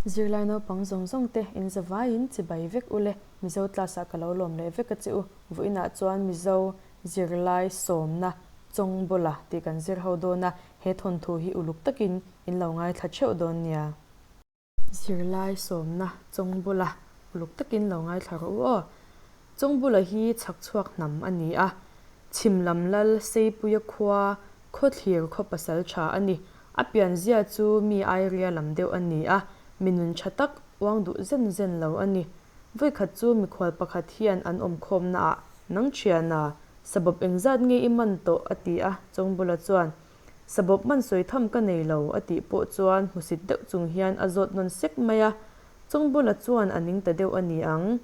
Zirlai naupang zawng zawng te in zavaiin chibai vek ule, Mizo class ah ka lo lawm leh vek a che u. Vawiinah chuan Mizo zirlai sawmna Chawngbawla tih kan zir ho dawn a, he thawnthu hi uluk takin in lo ngaithla theuh dawn nia. Zirlai sawmna Chawngbawla uluk takin lo ngaithla rawh u aw. Chawngbawla hi chhakchhuak hnam a ni a, chhim lam lal Seipuia khua Khawthlir khaw pasal tha a ni. A pianzia chu mi airia lam deuh a ni a, mi nun tha tak uang duh zen zen lo a ni. Vawikhat chu mikhual pakhat hian an awmkhawmnaah, Nang thiana, sabawp engzat nge i man tawh? a ti a, Chawngbula chuan, Sabawp man sawi tham ka nei lo, a tih pawh chuan hmusit deuh chung hian a zawt nawn sek mai a, Chawngbula chuan a ning ta deuh a ni ang.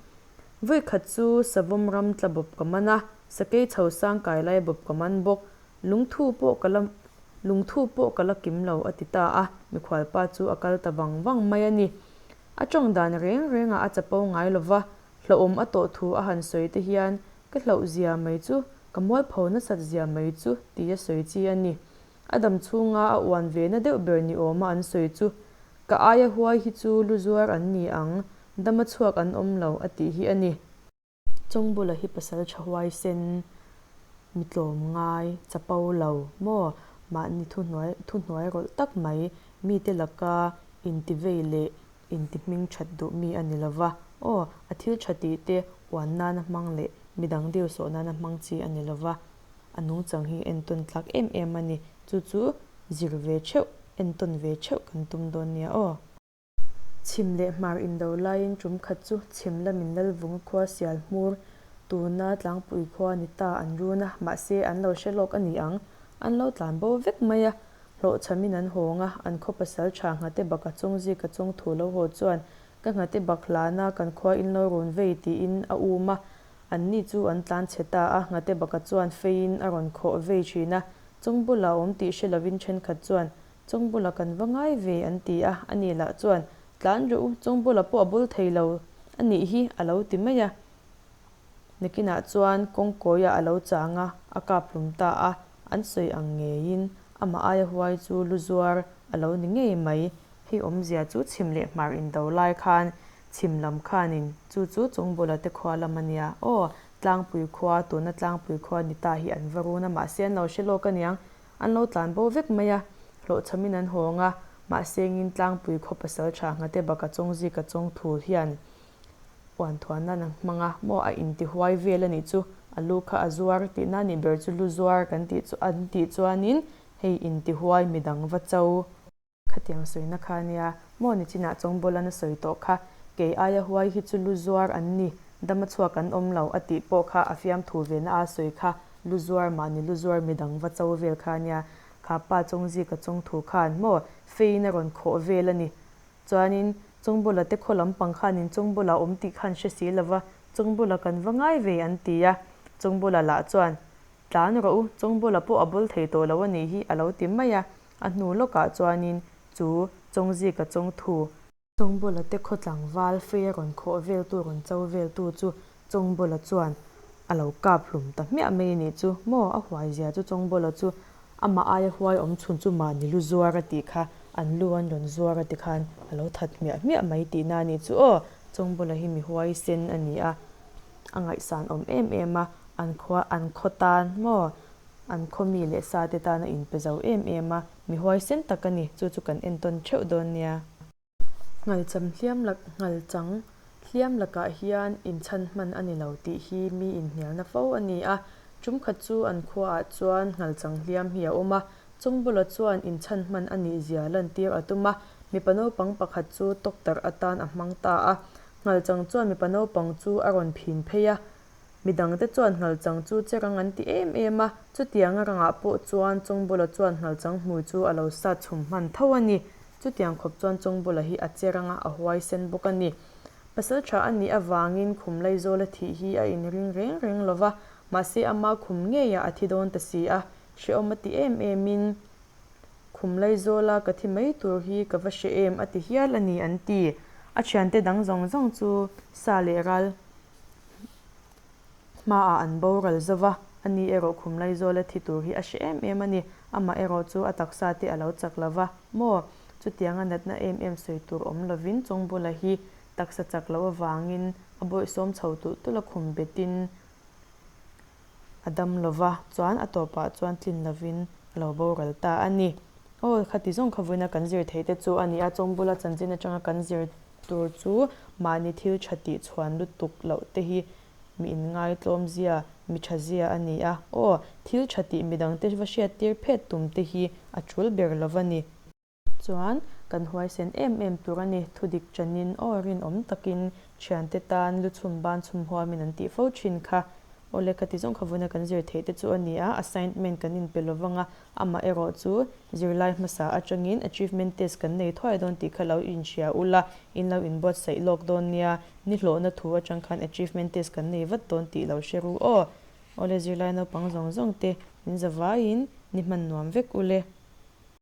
Vawikhat chu savawm ram tla bawp ka man a, sakei chho sang kai lai bawp ka man bawk, Lungthu pawh ka la lungthu pawh ka la kim lo a ti ta a, mikhualpa chu a kal ta vang vang mai a ni. A tawng dan reng rengah a chapo ngai lo va, hlauhawm a tawh thu a han sawi te hian ka hlauh zia mai chu, ka mualpho nasat zia mai chu tia sawi chi a ni. A dam chhunga a uan ve na deuh ber ni awma an sawi chu, Ka aia huai hi chu lu zuar an ni ang, dama chhuak an awm lo a tih hi a ni. Chawngbula hi pasal tha huaisen, mi tlawm ngai, chapo lo maw? Mahni thuhnuai thuhnuai rawlh tak mai, mite laka intivei leh intihming that duh mi a ni lova. Aw, a thil tha tih te uan nana hmang leh midang deu sawh nana hmang chi a ni lova. A nungchang hi entawn tlak em em a ni. Chu chu zir ve theuh, entawn ve theuh kan tum dawn nia aw. Chhim leh hmar indo laiin tum khat chu chhim lamin Lalvunga khua sial hmur tuna tlangpui khua ni ta an run a, mahse an lo hre lawk a ni ang. An lo tlan bo vek mai a, hlawhchhamin an hawng a, an khaw pasal tha nghate baka chawngzika chawng thu lo haw chuan ka nghate bak hlana kan khua in lo run vei tiin a um a, anni chu an tlan chhe ta a, nghate baka chuan feiin a rawn khawh vei thin a, chawng bulah awm tih hre lovin thenkhat chuan Chawngbula kan va ngai ve an ti a, ani lah chuan, Tlan rawh u, Chawngbula pawh a bul thei lo a nih hi a lo ti mai a. Nakinah chuan kawngkawiah a lo chang a, a kap hlum ta a, an sawi ang ngeiin amah aia huai chu lu zuar a lo ni ngei mai. Hei awmzia chu chhim leh hmar indo lai khan chhim lam khanin chu chu Chawngbula te khua lam a nia. Aw, Tlangpui khua, tuna Tlangpui khua ni ta hi an va run a, mahse an lo hre lawk a niang. An lo tlan bo vek mai a, hlawhchhamin an hawng a, mahse ngin tlangpui khaw pasal tha nghate baka chawngzika chawng thul hian uanthuan nan an hmang a, maw a inti huai vel a nih chu, a lu kha a zuar tihna nih ber chu lu zuar kan tih chu an tih chuanin hei inti huai midang va cho. Khatiang sawina kha a nia, maw nichinah Chawngbawlan a sawi tawh kha, kei aia huai hi chu lu zuar an ni, dama chhuak an awm lo a tih pawh kha a fiamthu vena a sawi kha, lu zuar mahni lu zuar midang va cho vel kha a nia, kha pa Chawngzika chawngthu khan maw feiin a rawn khawh vel a ni. Chuanin Chawngbawla te khaw lampang khanin Chawngbawla awm tih khan hre si lova, Chawngbawla kan va ngai ve an ti a, Chawngbawla lah chuan Tlan rawh u, Chawngbawla pawh a bawl thei tawh lo a nih hi a lo ti mai a. A hnu lawkah chuanin chu Chawngzika chawngthu, Chawngbawla te khaw tlangval fei a rawn khawh veltu rawn cho veltu chu Chawngbawla chuan a lo kap hlum ta hmiah mai a nih chu maw? A huai zia chu Chawngbawla chu amah aia huai awm chhun chu mahni lu zuar a tih kha an lu an rawn zuar a ti khan a lo that hmiah hmiah mai tihna a nih chu aw. Chawngbawla hi mi huaisen a ni a, a ngaihsan awm em em a, an khua an khaw tan maw? An khaw mi leh sa te tan a inpe zo em em a, mi huaisen tak a ni, chu chu kan entawn theuh dawn nia. Nghalcham hliam lak nghalchang hliam lakah hian inchhan hman a ni lo tih hi mi inhnialna fo a ni a, tum khat chu an khuaah chuan nghalchang hliam hi a awm a, Chawngbula chuan inchhan hman a nih zia lantir a tum a, mipa naupang pakhat chu tawktarh atan a hmang ta a, nghalchang chuan mipa naupang chu a rawn phin phei a, Midangte chuan nghalchang chu che rang an ti em em a, chutianga rangah pawh chuan Chawngbula chuan nghalchang hmui chu a lo sat chhum hman tho a ni. Chutiang khawp chuan Chawngbula hi a che rang a, a huaisen bawk a ni. Pasal tha a nih avangin khum Laizawla thih hi a inring reng reng lo va, mahse ama khum ngeiah a thi dawn ta si a, hrehawm a ti em emin Khum Laizawla ka thi mai tur hi ka va hre em a ti hial a ni an ti. A thiante dang zawng zawng chu sa leh ral Hmaah an boral zo va, ani erawh khum Laizawla thi tur hi a hre em em a ni. Amah erawh chu a taksa te a lo chak lo va, Maw? Chutianga natna em em sawi tur awm lovin Chawngbawla hi taksa chak loh avangin a bawihsawm chho tulh tulh a khum betin a dam lo va, chuan a tawpah chuan tlin lovin a lo boral ta a ni. Aw, khati zawng kha vawiina kan zir theih te chu a ni a, Chawngbawla chanchin atanga kan zir tur chu mahni thil tha tih chhuan lutuk loh te hi mi inngai tlawmzia, mi thazia a ni a. Aw, thil tha tih midangte va hriattir phet tum te hi a tul ber lo va ni. Chuan kan huaisen em em tur a ni. Thudik chanin aw rinawm takin thiante tan lu chhum ban chhum huamin an tih fo thin kha. Aw lehkha ti zawng kha vawiina kan zir theih te chu a ni a, assignment kan inpe lo vang a, amah erawh chu zirlai hmasa atangin achievement test kan nei thuai dawn tih kha lo inhria ula, in lo inbuatsaih lawk dawn nia, ni hlawhna thu atang khan achievement test kan nei vat dawn tih lo hre ru aw. Aw le zirlai naupang zawng zawng te in zavaiin ni hman nuam vek ule.